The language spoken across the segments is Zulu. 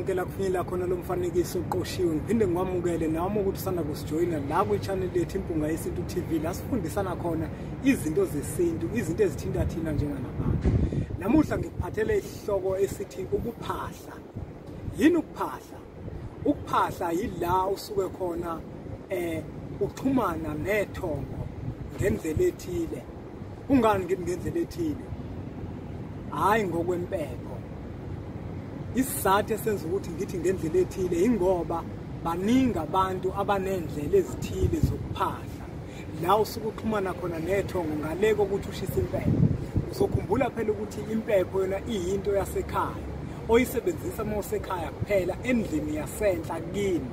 Konke la kufinyelela khona lo mfanekiso oqoshiwe, ngiphinde ngiwamukele nami ukuthi usanda kusijoyina la kwi-channel yethu Impunga Yesintu TV, la sifundisana khona izinto zesintu, izinto ezithinta thina njenganabantu. Namuhla ngikuphathele isihloko esithi ukuphahla. Yini ukuphahla? Ukuphahla yila usuke khona uxhumana nethongo ngendlela ethile. Kungani ngithi ngendlela ethile? Hayi ngokwempepho. Isizathu esenza ukuthi ngithi ngendlela ethile ingoba baningi abantu abanendlela ezithile zokuphahla. La usuke uxhumana khona nethongo ngale kokuthi ushise impepho. Uzokhumbula phela ukuthi impepho yona iyinto yasekhaya oyisebenzisa uma usekhaya kuphela, endlini yasenhla kini.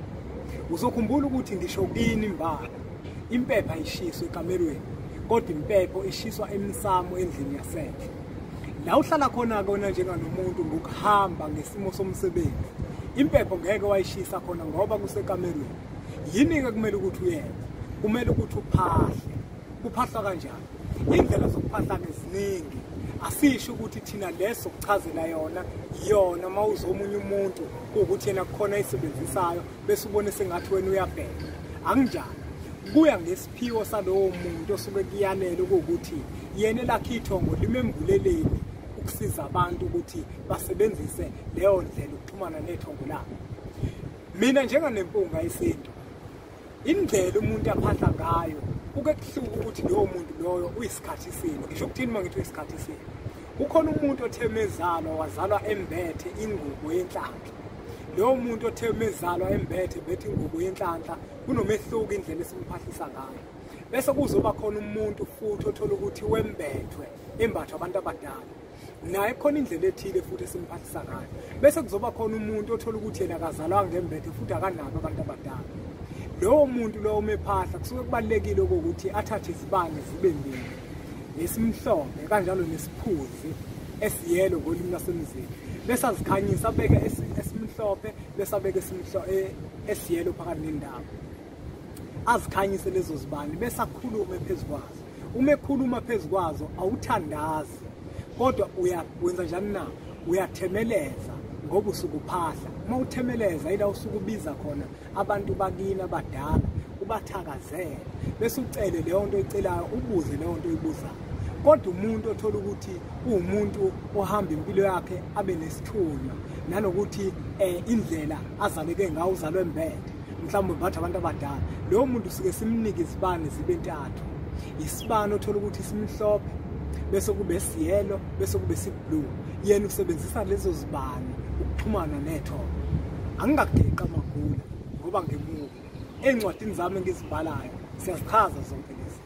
Uzokhumbula ukuthi ngisho kini imbala impepho ayishiswa ekamerweni, kodwa impepho ishiswa emsamo endlini yasenhla. La uhlala khona kona njenganomuntu ngokuhamba ngesimo somsebenzi, impepho ngeke wayishisa khona ngoba kusekamerweni. Yini-ke kumele ukuthi uyenze? Kumele ukuthi uphahle. Kuphahlwa kanjani? Indlela zokuphahla-ke ziningi. Asisho ukuthi thina leso kuchazela yona iyona uma uzomunye umuntu kuwukuthi yena kukhona ayisebenzisayo bese ubone sengathi wena uyabheka. Akunjalo. Kuya ngesiphiwo salowo muntu osuke kuyanele ukuthi yena elakhe ithongo limembuleleni ukusiza abantu ukuthi basebenzise leyo ndlela ukuxhumana nethongo labo. Mina njenganempunga yesintu, indlela umuntu aphahla ngayo kuke kuhluke ukuthi lowo muntu loyo uyisikhathi sini. Ngisho ukuthini uma ngithi uyisikhathi sini? Kukhona umuntu othe mezalwa wazalwa embethe ingubo yenhlanhla. Lowo muntu othe mezalwa embethe bethe ingubo yenhlanhla, kunomehluko indlela esimphahlisa ngayo. Bese kuzoba khona umuntu futhi othola ukuthi wembethwe embathwa abantu abadala, naye khona indlela ethile futhi esimphahlisa ngayo. Bese kuzoba khona umuntu othola ukuthi yena akazalwanga ngembethe futhi akanabo abantu abadala. Lowo muntu lowo umephahla kusuke kubalulekile ukuthi athathe izibane zibe mbili, esimhlophe kanjalo nesiphuzi esiyelo ngolimi lwasemzini, bese azikhanyisa abeke esimhlophe bese abeke esiyelo phakathi nendawo, azikhanyise lezo zibane bese akhulume phezu kwazo. Uma ekhuluma phezu kwazo awuthandazi, kodwa uyawenza njani na? Uyathemeleza ngoba usuke uphahla. Uma uthemeleza ila usuke ubiza khona abantu bakini abadala, ubathakazele bese ucele leyo nto oyicelayo, ubuze leyo nto oyibuzayo. Kodwa umuntu othola ukuthi uwumuntu ohamba impilo yakhe abe nesithunywa nanokuthi indlela azaleke ngayo uzalwe embethe, mhlawumbe batha abantu abadala, lowo muntu suke simnike izibane zibe ntathu. Isibane othola ukuthi simhlophe bese kube siyelo bese kube siblue. Yena usebenzisa lezo zibane ukuxhumana nethongo. Angingageqa amagula ngoba ngimubi. Encwadini zami engizibhalayo siyazichaza zonke lezi.